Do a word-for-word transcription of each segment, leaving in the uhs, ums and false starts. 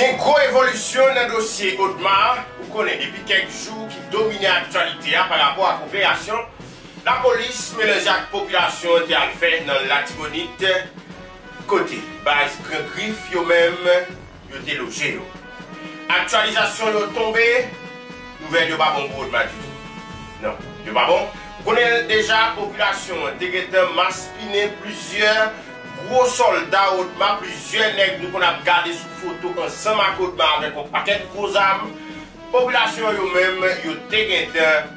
Gen gwo evolisyon nan dosye Odma, ou konnen, depi kèk jou ki domine aktyalite a pa rapò ak operasyon lapolis melanje ak popilasyon an te al fè nan Latibonit, kote baz Gran Grif yo menm yo te loje yo. Aktyalizasyon yo tonbe, nouvèl yo pa bon pou Odma ditou. Non, yo pa bon. Ou konnen deja, popilasyon an te gentan maspinen plizyè gwo sòlda Odma, plizyè nèg nou konn ap gade sou foto ansanm ak Odma avèk yon pakèt gwo zam. Popilasyon yo menm, yo te gentan,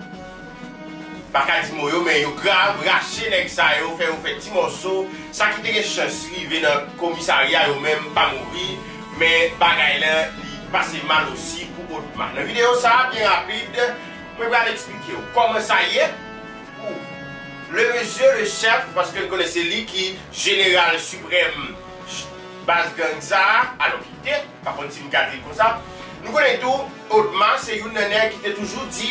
pa ka di mo yo, men yo grav rache nèg sa yo, fè yo fè ti mòso. Sa ki te gen chans rive nan komisarya yo menm pa mouri, men bagay la, li pase mal osi pou Odma. Nan videyo sa a, byen rapid, mwen pral eksplike w kòman sa ye pou le mesye, le chèf, paske n konnen se li ki jeneral siprèm baz gang sa a, alò ki te, pa konn si m ka di l konsa. Nou konnen tou, Odma se youn nan nèg ki te toujou di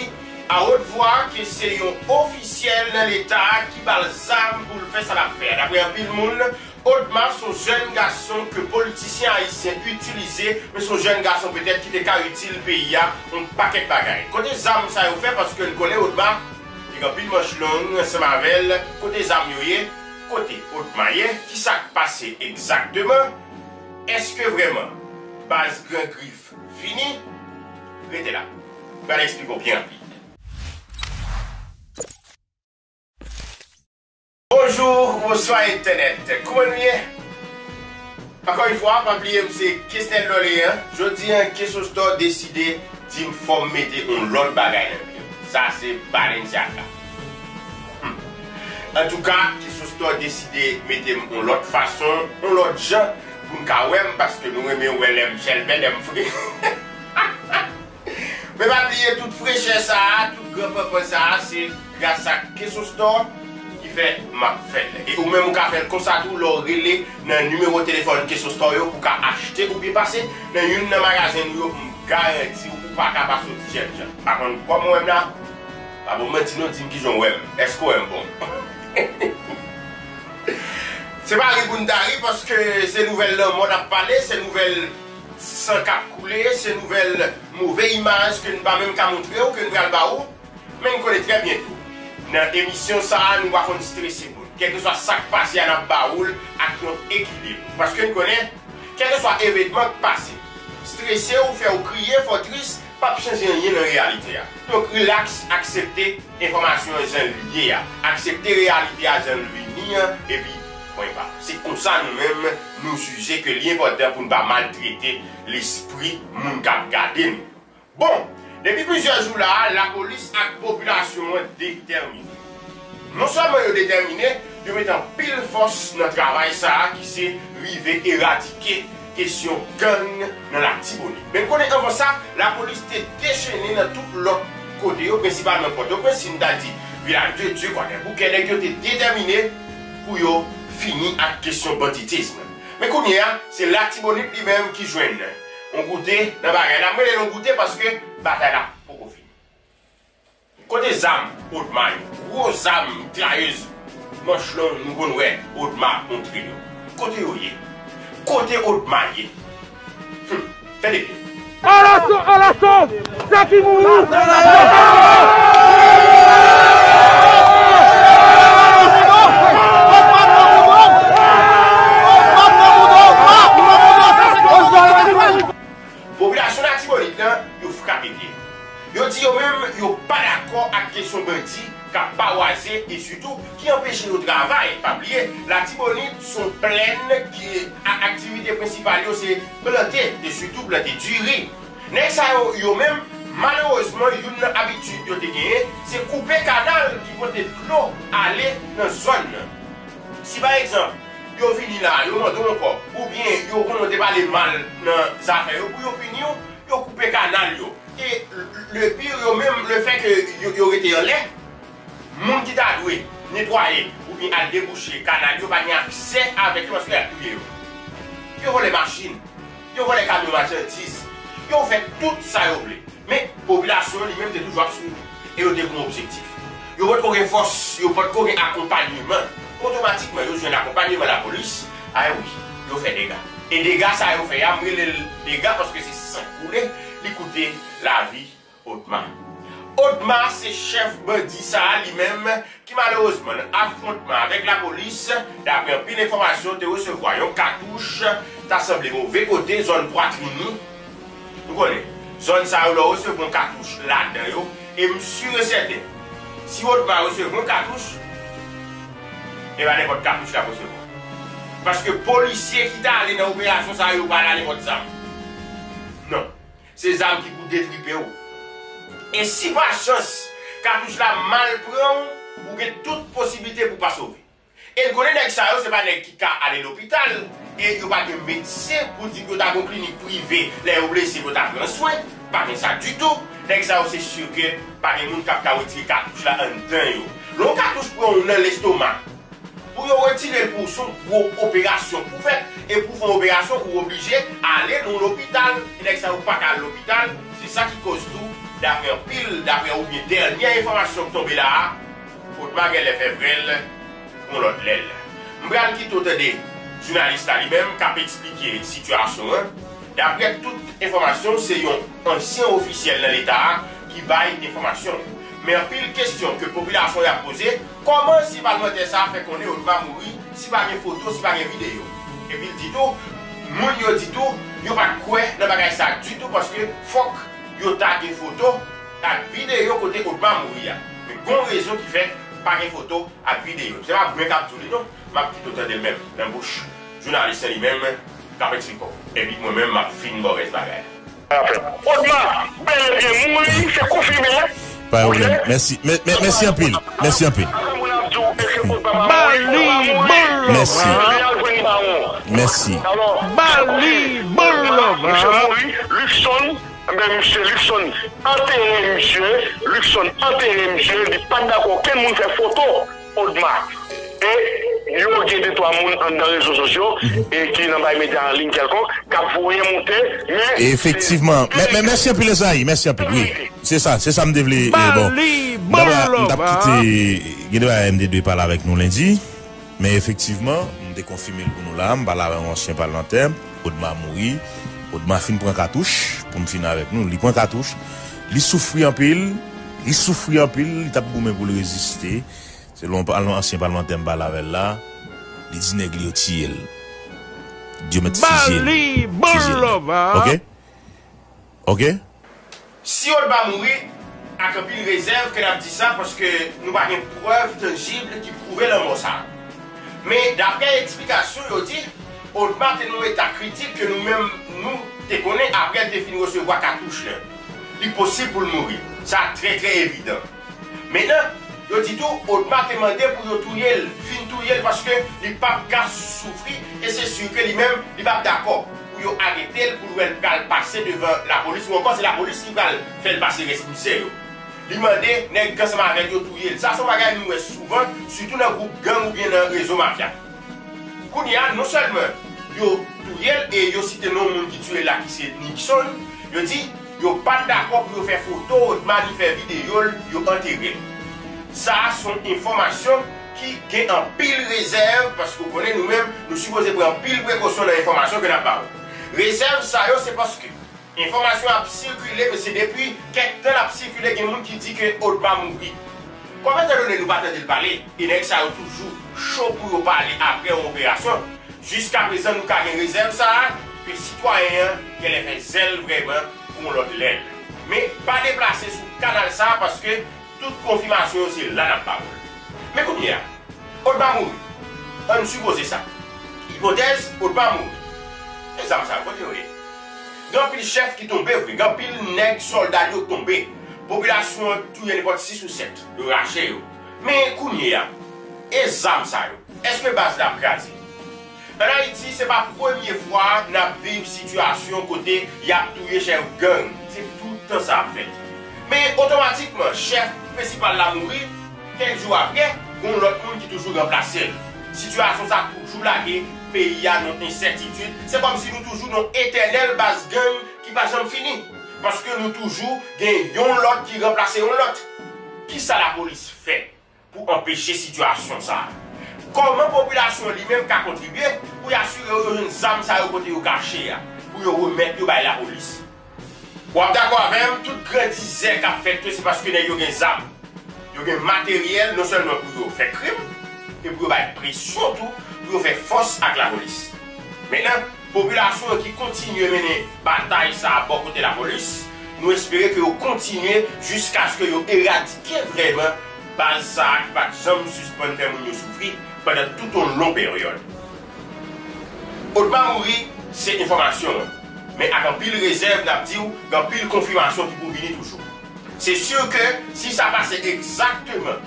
a wot vwa ke se yon ofisyèl nan Leta ki ba l zam pou l fè sa l ap fè a. Daprè anpil moun, Odma se yon jèn gason ke politisyen ayisyen itilize, men se yon jèn gason petèt ki te ka itil peyi a yon pakèt bagay. Kote zam sa yo fè, paske n konnen Odma te gen anpil manch long ansanm avè l. Kote zam yo ye? Kote Odma ye? Kisa k pase egzakteman? Èske vrèman baz Gran Grif fini? Rete la. Pral eksplike w byen rapid. Bonjou, bonswa entènèt. Kouman nou ye? Ankò yon fwa, pa bliye m se Kesnel Dorlean. Jodi a, Kesostò deside di m fò m mete yon lòt bagay nan videyo. Sa se Balenciaga. Hmm. Antouka, Kesostò deside mete m yon lòt fason, yon lòt jan, pou n ka wè m, paske nou renmen wè lè m chèlbè, lè m fre. Men pa bliye tout frechè sa a, tout gran panpan sa a, se gras ak Kesostò ki fè m ap fè l. E ou menm ou ka fè l konsa tou lè w rele nan nimewo telefòn Kesostò yo pou w ka achte oubyen pase nan youn nan magazen nou yo, m garanti w ou pa ka pa soti jènjan. Pa konn kòman w wè m la? Pa bon manti non, di m kijan w wè m. Èske w wè m bon? Se pa ri pou n ta ri, paske se nouvèl lanmò n ap pale, se nouvèl san k ap koule, se nouvèl move imaj ke n pa menm ka montre w, ke n pral ba ou. Men n konnen trè byen tou, nan emisyon sa a, nou pa konn strese moun. Kèlkeswa sa k pase a, n ap ba ou l ak yon ekilib. Paske n konnen, kèlkeswa evènman k pase, strese w, fè w kriye, fè w tris, p ap chanje anyen nan reyalite a. Donk, rilaks, aksepte enfòmasyon an jan l ye a. Aksepte reyalite a jan l vini an, epi pwen ba. Se konsa nou menm, nou jije ke li enpòtan pou n pa maltrete lespri moun k ap gade nou. Bon, depi plizyè jou la a, lapolis ak popilasyon an detèmine. Non sèlman yo detèmine, yo met anpil fòs nan travay sa a ki se rive eradike kesyon gang nan Latibonit. Men n konnen anvan sa, lapolis te dechene nan tout lòt kote yo, prensipalman Pòtoprens, si n ta di Vilaj de Dye, Kwadèboukè, nèg yo te detèmine pou yo fini ak kesyon banditis. Men kounye a, se Latibonit li menm ki jwenn yon goute nan bagay la. M rele l yon goute paske batay la poko fini. Kote zam Odma yo? Gwo zam mitrayèz manch long nou konn wè Odma montre yo. Kote yo ye? Kote Odma ye? Hum, tande byen. Alaso, alaso! Sa ki mouri! Popilasyon Latibonit lan, yo frape pye. Yo di yo menm, yo pa dakò ak kesyon bandi k ap pawaze e sitou ki anpeche yo travay. Pa bliye, Latibonit se yon plèn ki a-, aktivite prensipal yo se plante e sitou plante diri. Nèg sa yo, yo menm, malerezman, youn nan abitid yo te genyen, se koupe kanal ki pote dlo ale nan zòn nan. Si pa egzanp, yo vini la, yo mande w yon kòb, oubyen yo konnen w te pale mal nan zafè yo, pou yo pini w, yo koupe kanal yo. E le pire, yo menm, le fè ke yo, yo rete anlè, moun ki ta dwe netwaye oubyen al debouche kanal yo pa gen aksè avèk yo paske y ap touye yo. Yo vòlè machin, yo vòlè kamyon machandiz, yo fè tout sa yo vle. Men, popilasyon an li menm te toujou ap swiv. E yo te gen yon objektif. Yo potko gen fòs, yo potko gen akonpanyeman. Otomatikman, yo jwenn akonpanyeman lapolis. A wi, yo fè dega. E dega sa yo fè a, m rele l dega paske se san k koule, li koute lavi Odma. Odma se chèf bandi sa a li menm ki malerezman nan afwontman avèk lapolis, dapre anpil enfòmasyon, te resevwa yon katouch, ta sanble move kote, zòn pwatrin li. Nou konnen, zòn sa yo lè w resevwa yon katouch ladan yo, e m si e sèten, si Odma resevwa yon katouch, e pa nenpòt katouch l ap resevwa. Paske polisye ki ta ale nan operasyon sa yo pa ale a nenpòt zam. Non. Se zam ki pou detripe w. E si pa chans, katouch la mal pran w, ou gen tout posiblite pou pa sove. E n konnen nèg sa yo, se pa nèg ki ka ale lopital, e yo pa gen medsen pou di yo ta gon klinik prive, lè yo blese pou yo ta pran swen. Pa gen sa ditou. Nèg sa yo, se si ke pa gen moun k ap ka retire katouch la anndan yo. Lè yon katouch pran w nan lestoma, pou yo retire l pou w, se yon gwo operasyon pou fèt, e pou fè yon operasyon, ou oblije ale nan yon lopital. E nèg sa yo pa ka al lopital. Se sa ki koz tou, dapre anpil, dapre oubyen dènye enfòmasyon k tonbe la a, Odma genlè fè vrèl yon lòt lèl. M pral kite w tande jounalis la li menm k ap eksplike sitiyasyon an. Dapre tout enfòmasyon, se yon ansyen ofisyèl nan Leta a ki bay enfòmasyon. Men anpil kesyon ke popilasyon y ap poze, kòman ansyen palmantè sa a fè konnen Odma mouri si pa gen foto, si pa gen videyo? Epi l di tou, moun yo di tou, yo pa t kwè nan bagay sa ditou paske fòk yo ta gen foto ak videyo kote Odma mouri a. Men gon rezon ki fè pa gen foto ak videyo. Se pa mwen k ap di w li non, m ap kite w tande l menm nan bouch jounalis lan li menm k ap eksplike w. Epi mwen menm m ap fin ba w rès bagay la. Odma bèl e byen mouri, se konfime. Pa gen pwoblèm. Mèsi. Mè- mè- Mèsi anpil. Mèsi anpil. Mèsi. Bali bon love. Misye mouri, Luckson, men misye Luckson antere misye, Luckson antere misye, li pa t dakò okenn moun fè foto Odma. E yo gen de twa moun anndan rezo sosyo e ki nan bay medya an liy kèlkonk k ap voye monte, men efektivman. Mè- mè- mèsi anpil, Ezayi. Mèsi anpil. Wi. Se sa, se sa m te vle. E, bon. Bali bon love. M t ap kite, gen de bagay m te dwe pale avèk nou lendi. Men efektivman, m te konfime l pou nou la. M pale avè yon ansyen palmantè. Odma mouri. Odma fin pran katouch, pou m fini avèk nou. Li pran katouch. Li soufri anpil. Li soufri anpil. Li t ap goumen pou l reziste. Selon pal- ansyen palmantè m pale avè l la, li di nèg li yo tiye l. Yo mèt fizye l. Bali bon love. Oke? Oke? Si Odma mouri, ak anpil rezèv ke n ap di sa, paske nou pa gen prèv tanjib ki pwouve lanmò sa a. Men, daprè eksplikasyon, yo di, Odma te nan yon eta kritik ke nou menm, nou te konnen apre l te fin resevwa katouch lan. Li posib pou l mouri. Sa trè, trè evidan. Mentnan, yo di tou, Odma te mande pou yo touye l, fin touye l, paske li p ap ka soufri, e se si ke li menm, li p ap dakò pou yo arete l, pou l wè l pral pase devan lapolis, ou ankò se lapolis ki pral fè l pase rès mizè yo. Li mande nèg k ansanm avè l yo touye l. Sa se yon bagay nou wè souvan, sitou nan gwoup gang oubyen nan rezo mafya. Kounye a, non sèlman yo touye l e yo site non moun ki tiye l la ki se Nixon, yo di yo pa t dakò pou yo fè foto Odma ni fè videyo l, yo antere l. Sa a se yon enfòmasyon ki gen anpil rezèv, paske w konnen nou menm, nou sipoze pran anpil prekosyon nan enfòmasyon ke n ap ba w. Rezèv sa yo se paske enfòmasyon ap sikile, men se depi kèk tan l ap sikile, gen moun ki di ke Odma mouri. Kòm etandone nou pa tande l pale, e nèg sa yo toujou cho pou yo pale apre yon operasyon, jiskaprezan nou ka gen rezèv sa a, ke sitwayen an genlè fè zèl vrèman pou yon lòt lèl. Men pa deplase sou kanal sa a, paske tout konfimasyon yo se la n ap ba w l. Men kounye a, Odma mouri. Ann sipoze sa. Ipotèz, Odma mouri. E zam sa yo, kote yo ye? Gen anpil chèf ki tonbe vre, gen anpil nèg sòlda yo tonbe. Popilasyon an touye nenpòt sis ou sèt, yo rache yo. Men kounye a, e zam sa yo, èske baz la ap kraze? Ann Ayiti, se pa premye fwa n ap viv sitiyasyon kote y ap touye chèf gang. Se tout tan sa ap fèt. Men otomatikman, chèf prensipal la mouri, kèk jou apre, gen yon lòt moun ki toujou ranplase l. Sitiyasyon sa toujou lage peyi a nan ensètitid. Se kòmsi nou toujou nan etènèl baz gang ki pa janm fini. Paske nou toujou gen yon lòt ki ranplase yon lòt. Kisa lapolis fè pou anpeche sitiyasyon sa a? Kòman popilasyon li menm ka kontribye pou y asire yo jwenn zam sa yo kote yo kache a, pou yo remèt yo bay lapolis? W ap dakò avè m, tout grandizè k ap fèt yo, se paske nèg yo gen zam. Yo gen materyèl non sèlman pou yo fè krim, men pou yo bay presyon tou, pou yo fè fòs ak lapolis. Mentnan, popilasyon an ki kontinye mennen batay sa a bò kote lapolis, nou espere ke yo kontinye jiskaske yo eradike vrèman baz sa a ki pa t janm sispann fè moun yo soufri pandan tout yon long peryòd. Odma mouri, se enfòmasyon an. Men ak anpil rezèv, n ap di w, gen anpil konfimasyon ki pou vini toujou. Se si ke si sa pase egzakteman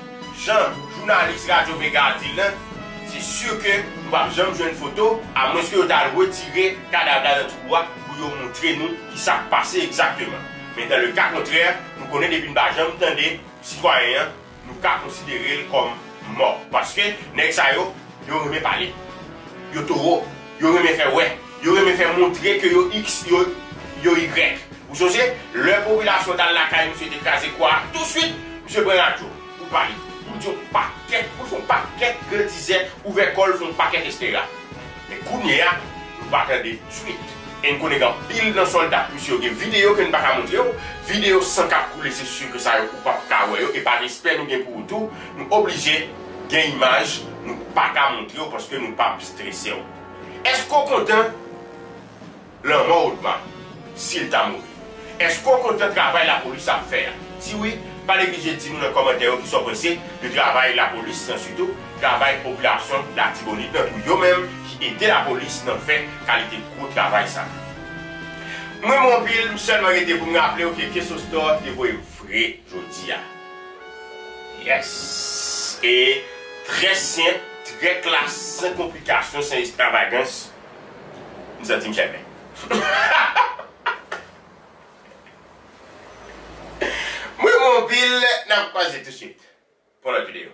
jan jounalis Radyo Mega a di l lan, se si ke nou p ap janm jwenn foto, amwenske yo t al retire kadav la nan twou a pou yo montre nou ki sa k pase egzakteman. Men dans le cas contraire, nou konnen depi n pa janm tande sitwayen an, nou ka konsidere l kòm mò. Paske nèg sa yo, yo renmen pale. Yo towo. Yo renmen fè wè. Yo renmen fè montre ke yo X, yo, yo Y. Ou sonje, lè popilasyon t al lakay misye te kraze kwa a, tousuit, misye pran radyo pou pale. Pou di yon pakèt, pou fè yon pakèt grandizè, ouvè kò l, fè yon pakèt etsetera. Men kounye a, nou pa tande swit. E n konnen gen anpil nan sòlda misye yo gen videyo ke n pa ka montre w. Videyo san k ap koule, se si ke sa yo ou p ap ka wè yo. E pa respè nou gen pou ou tou, nou oblije gen imaj, nou pa ka montre w paske nou p ap strese w. Èske w kontan lanmò Odma si l ta mouri? Èske w kontan travay lapolis ap fè a? Si wi, pa neglije di nou nan kòmantè yo kisa w panse de travay lapolis lan, sitou travay popilasyon Latibonit lan, tou yo menm ki ede lapolis nan fè kalite gwo travay sa. M renmen w anpil, m sèlman rete pou m raple w ke Keso Store te voye m vre jodi a. Yes! E trè senp, trè klas, san konplikasyon, san ekstravagans. M santi m chèmen. M renmen w anpil, n ap kwaze tousuit pou yon lòt videyo.